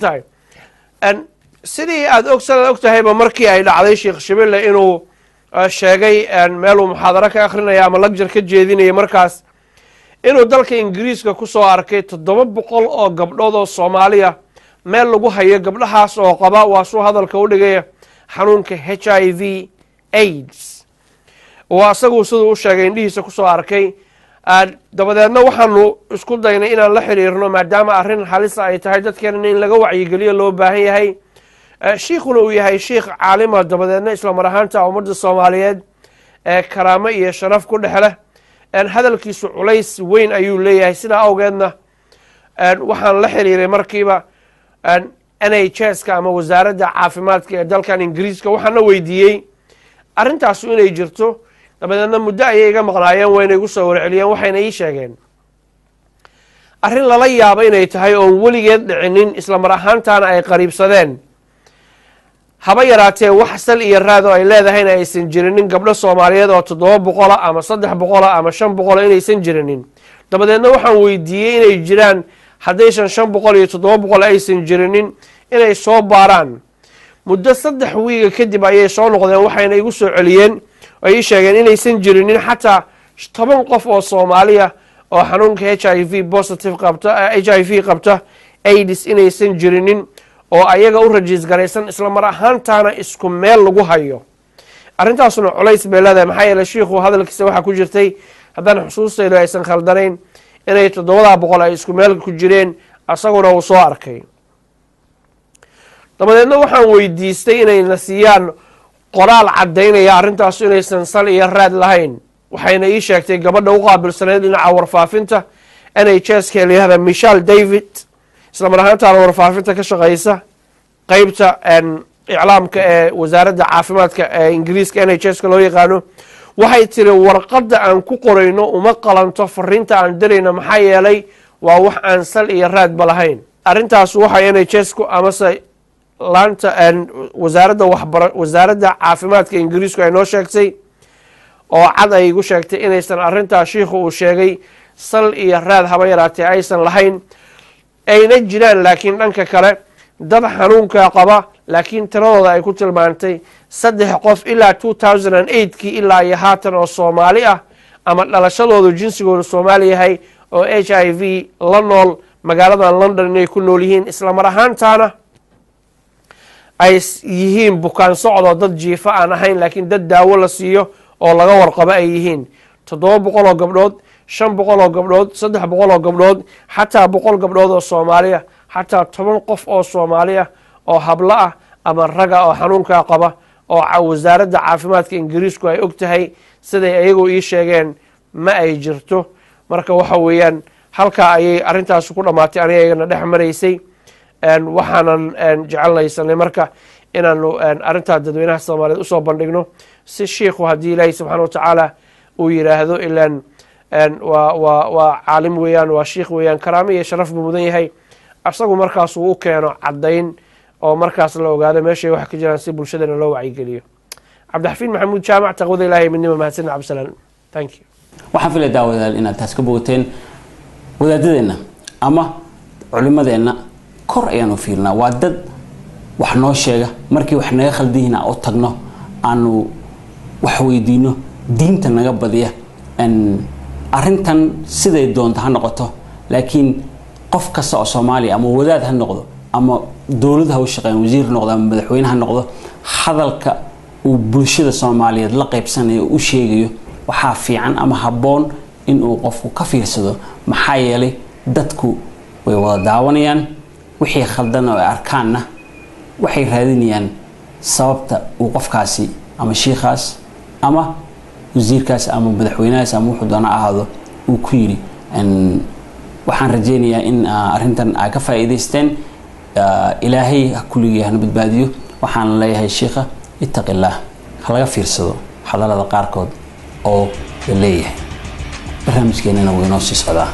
Tahay sidii aad og sidaad og tahayba, markii ay dhacday Sheekh Shibile inuu sheegay meeluu muxaadaro ka akrinaya ama lecture ka jeedinaya, markaas inuu dalka Ingiriiska ku soo arkay 700 oo gabdhood oo Soomaaliya meel lagu hayo, gabdhahaas oo qaba, waa suu hadalka u dhigaya, xanuunka HIV AIDS, oo asagu siduu u sheegay indhihiisa kusoo arkay. Dabadeedna waxaanu isku daynay inaan la xiriirno, maadaama arrin halisa ay tahay, dadkeenana in laga wacyigeliyo loo baahan yahay, shiikhuna uu yahay shiikh caalima, dabadeedna isla mar ahaanta ummadda Soomaaliyeed ee karaamo iyo sharaf ku dhex leh, hadalkiisu culays weyn ayuu leeyahay. Sidaa awgeedna waxaan la xiriiray markiiba NHS-ka ama wasaaradda caafimaadka ee dalkan Ingiriiska, waxaana weydiiyey arrintaasu inay jirto. Dabadeedna muddo ayay iga maqnaayeen, wayna igu soo warceliyeen, waxayna ii sheegeen arrin lala yaabo inay tahay oon weligeed dhicinin, isla mar ahaantaana ay qariibsadeen, haba yaraatee wax sal iyo raado ay leedahayna aysan jirinin, gabdho Soomaaliyeed oo 700-a ama 300-a ama 500-a inaysan jirinin. Dabadeedna waxaan weydiiyey inay jiraan, haddaysan 500 iyo 700 aysan jirinin, inay soo baaraan. Muddo 3 wiiga kadib ayay soo noqdeen, waxayna igu soo celiyeen, ay ii sheegeen inaysan jirinin xataa 10 qof oo Soomaaliya oo xanuunka HIV positive qabta, HIV qabta, AIDS, inaysan jirinin oo ayaga u rajiis garaysan, isla mar ahaantaana isku meel lagu hayo. Arrintaasuna culays bay leedahay, maxaa yeele shiikhu hadalkiisa waxaa ku jirtay, haddaan xusuustaydu aysan khaldanayn, inay 700 ay isku meel ku jireen, asaguna uu soo arkay. Dabadeedna waxaan weydiistay inayna siiyaan qoraal caddaynaya arrintaasu inaysan sal iyo raad lahayn. Waxayna ii sheegtay gabadha u qaabilsaneyd dhinaca warfaafinta NHS ka, layihahda Michelle David, isla mar ahaantaana warfaafinta ka shaqeysa, qeybta iclaamka ee wasaaradda caafimaadka ee Ingiriiska, NHS-ka loo yaqaano. Waxay tiri warqadda aan ku qorayno uma qalanto fariinta aan dirayno, maxaa yeelay waa wax aan sal iyo raadba lahayn. Arrintaas waxay NHS ku amase laanta wasaaradda waxbara wasaaradda caafimaadka Ingiriisku ay noo sheegtay oo cad ay igu sheegtay inaysan arrintaas shiikhu uu sheegay sal iyo raad haba yaraatee aysan lahayn, ayna jiraan laakiin dhanka kale dad xanuunka qaba, laakiin tiradooda ay ku tilmaantay 3 qof ilaa 2008-kii ilaa iyo haatan oo Soomaali ah ama dhalashadoodu jinsigoodu Soomaali yahay oo HIV la nool magaaladan London inay ku nool yihiin, isla mar ahaantaana ay yihiin bukaan socdoo dad jiifa aan ahayn, laakiin dad daawo la siiyo oo laga warqabo ay yihiin. 700 oo gabdhood, 500 oo gabdhood, 300 oo gabdhood, xataa 100 gabdhood oo Soomaaliya, xataa 10 qof oo Soomaali ah oo hablo ah ama raga oo xanuunkaa qaba oo wasaaradda caafimaadka Ingiriisku ay og tahay, siday ayagu ii sheegeen, ma ay jirto. Marka waxa weeyaan halkaa ayay arrintaasi ku dhammaatay aniga iyagana dhex maraysay. Waxaanan jecellaysanay marka inaanu arrintaa dadweynaha Soomaaliyeed usoo bandhigno, si shiikhu haddii Ilaahay subxaana wa tacaala uu yidhaahdo, ilaan waa caalim weeyaan, waa shiikh weeyaan, karaamo iyo sharaf buu mudan yahay, isagu markaas uu u keeno caddayn oo markaas la ogaado meeshay wax ka jiraan, si bulshadana loo wacyigeliyo. Cabdixafiid Maxamuud Jaamac, taqwada Ilahay, midnimo. Mahadsanid Cabdisalaan, thank you. Waxaan filaya, daawadayaal, inaad taas ka bogateen. Wadaadadeenna ama culimadeenna kor ayaanu fiirnaa, waa dad wax noo sheega markii wax naga khaldan yihiin, aan u tagno, aanu wax weydiino, diinta naga badiya. Arrintan siday doonto ha noqoto, laakiin qof kasta oo Soomaaliya, ama wadaad ha noqdo ama dowlad ha u shaqeyn, wasiir ha noqdo ama madaxweyne ha noqdo, hadalka uu bulshada Soomaaliyeed la qaybsanayo, u sheegayo, waxaa fiican ama habboon in uu qofku ka fiirsado, maxaa yeelay dadku way wada daawanayaan. Wixii khaldan oo ay arkaanna waxay raadinayaan sababta uu qofkaasi ama shiikhaas ama wasiirkaas ama madaxweynahaas ama wuxuu doona ahaado uu ku yidhi. Waxaan rajaynayaa in arrintan ay ka faa'iidaysteen. Ilaahay ha kulligii hana badbaadiyo. Waxaan leeyahay shiikha, ittaqi illaah, ha laga fiirsado hadallada qaarkood oo la leeyahay. Barnaamijkeenana wuu inoo sii socdaa.